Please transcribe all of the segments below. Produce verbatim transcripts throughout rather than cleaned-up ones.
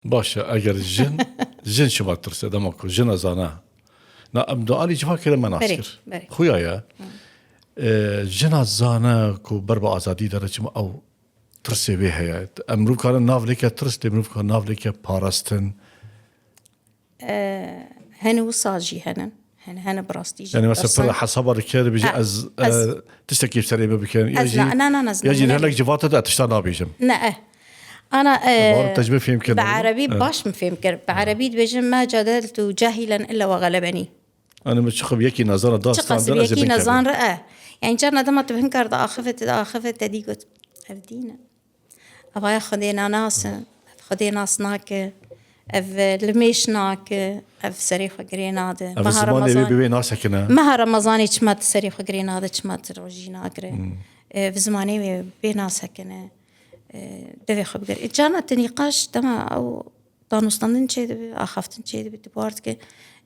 Baş e, eger jin, jin çima tirse, dema ku jina zana. Na, em dualî civakê re me nas Berê, kir. Berê. Xuya ye. E, jina zana ku ber bi azadî de re çima ew tirsê wê heye. Em mirov karin nav lêke tirs, lê mirov karin nav lêke parastin. Hene wisa jî hene. Hene, hene bi rastî jî. Yani mesela Aslında- pir hesaba dike dibêje Ha, ez, ez- e, tiştekî serê me bikin. Ya Ez jî, na, na, na, na, ez ya jî na, hinek civat de tişta nabêjim. Ne, eh. Ana, e, Bar te ji min fêm kir, bi ne? erebî Ha. Baş min fêm kir. Bi erebî dibêjin ma cadeltu cahilen illa ve galebeni. Yani min çiqib yekî nezana da Çiqas bi yekî nezan re, eh. Yani carna dema tu bi hin kar diaxivit, diaxivit, te dî got, ev dîn e. Ev aya Xwedê nanas e, ev Xwedê nas nake, ev limêş nake, ev serê xwe girê nade. Ev zimanê wê bi wê nasekine. Meha Remezanê çima tu serê xwe girê nade, çima tu rojî nagire. E, bi zimanê wê bê nasekine. E, devê xwe bigir. E, carna tu nîqaş dema ew danûstandin çê dibe, axaftin çê dibe, tu bar dike.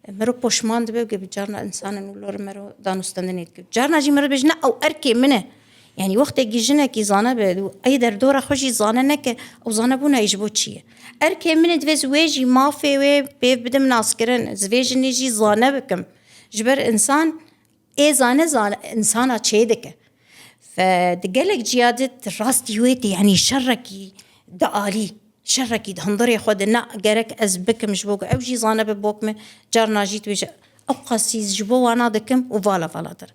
E, mero poşman dibe, ge bi carna insanin û lor mero danûstandinê dike. Carna jî mero dibêje, ne, ew erkê min e. Yani wextekî jinekî zane be, û ey derdora xwe jî zane neke, ew zane bûna ji bo çi ye? Erkê min e, divê ez wê jî mafê wê pê bidim naskirin, ez vê jinê jî zane bikim. Ji ber insan ê zane, zane, insana çê dike. Fe di gelek ciya de di rastî wê tê, yani şerekî di alî, şerekî di hundirê xwe de, na gerek ez bikim ji bo ku ew jî zane bi bok me, carna jî dibêje, ew qasî ji bo wana dikim û vala vala dir.